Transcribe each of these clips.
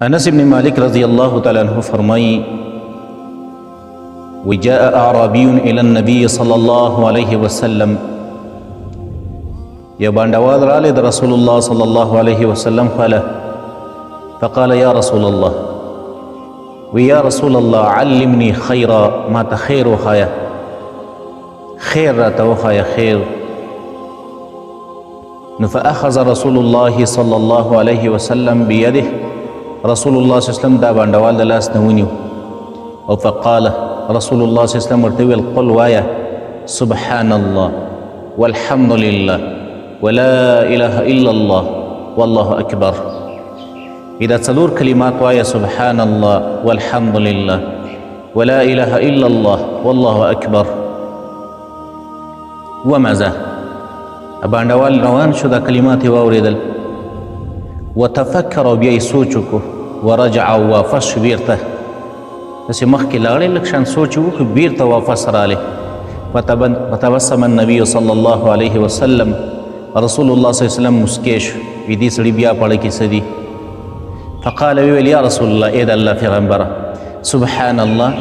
انس بن مالک رضی الله تعالی عنہ فرمایي: وجاء اعرابي الى النبي صلى الله عليه وسلم. یو بانډوال رالی د رسول الله صلی الله علیه وسلم خواله. فقال یا رسول الله، وی یا رسول الله، علمني خیرا، ما ته خیر وښایه، خیر راته وښایه، خیر. نو فأخذ رسول الله صلى الله عليه وسلم بيده، رسول الله صلی الله علیه وسلم دا بانډوال د لاس نه ونیو او فقال، رسول الله صلی الله علیه وسلم ورته وویل: قل، وایه، سبحان الله والحمد لله ولا اله الا الله والله اکبر. دا څلور کلمات وایه: سبحان الله والحمد لله ولا اله الا الله والله اکبر. ومزه بانډوال روان شو، دا کلمات یې واورېدل. وتفکر، او بیا یې سوچ وکړو. ورجع، او واپس شو بیرته، داسې مخکې لاړې، لږ شان سوچ یې وکړو، بیرته واپس راغلی. فتبسم النبي صلى الله عليه وسلم، رسول الله صلی الله علیه وسلم مسکی شو، وی دې سړي بیا په اړه کې څه دي؟ فقال، ویل: یا رسول الله، ای د الله پیغمبره، سبحان الله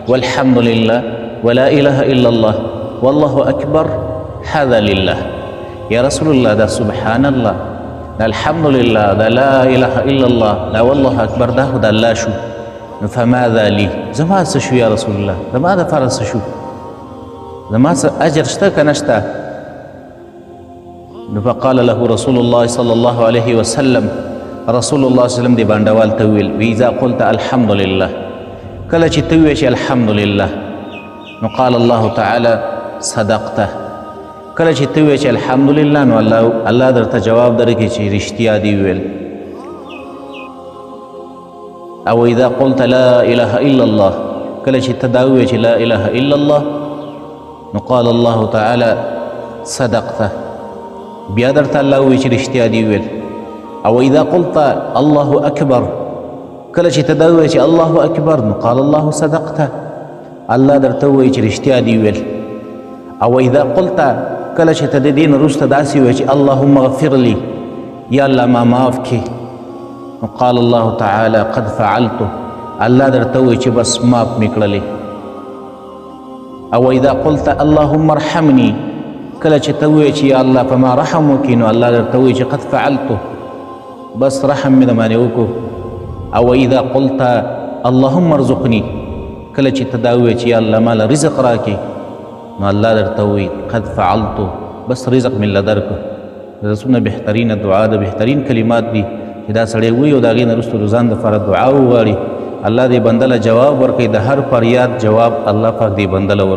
والحمد لله ولا اله الا الله والله اکبر هذا لله. یا رسول الله، دا سبحان الله، دا الحمد لله، دا لا اله الا الله، دا والله اکبر، دا خو د الله شو، نو فماذا لي؟ زما څه شو یا رسول الله؟ زما دپاره څه شو؟ زما څه اجر شته که نشته؟ نو فقال له رسول الله صلى الله عليه وسلم، رسول الله صلی الله علیه وسلم دې بانډوال ته وویل: اذا قلت الحمد لله، کله چې ته ووایې چې الحمد لله، نو قال الله تعالی صدقته. کله چې ته ووایې چې الحمد لله، نو الله درته جواب درکړي چې رښتیا دې وویل. او اذا قلت لا اله الا الله، کله چې ته دا ووایې چې لا اله الا الله، نو قال الله تعالی صدقته، بیا درته الله ووایي چې رښتیا دې وویل. او اذا قلت الله اکبر، کله چې ته دا ووایې چې الله اکبر، نو قال الله صدقته، الله درته ووایي چې رښتیا دې وویل. او اذا قلت، کله چې ته د دې نه وروسته داسې ووایې چې اللهم اغفر لي، یا الله ما معاف کړې، نو قال الله تعالی قد فعلت، الله درته ووایي چې بس معاف مې کړلې. او اذا قلت اللهم ارحمني، کله چې ته ووایې چې یا الله په ما رحم وکړي، نو الله درته ووایي چې قد فعلت، بس رحم مې د باندې وکړو. او اذا قلت اللهم ارزقني، کله چې ته دا ووایې چې یا الله ما له رزق راکړي، نو الله درته ووایي قد فعلت، بس رزق مې له درکړو. دا څومره بهترینه دعا ده، بهترین کلمات دي چې دا سړی ووایي او د هغې نه وروسته د ځان دپاره دعا وغواړي، الله دې بنده له جواب ورکوي. د هر فریاد جواب الله پاک دې بنده له ورکوي.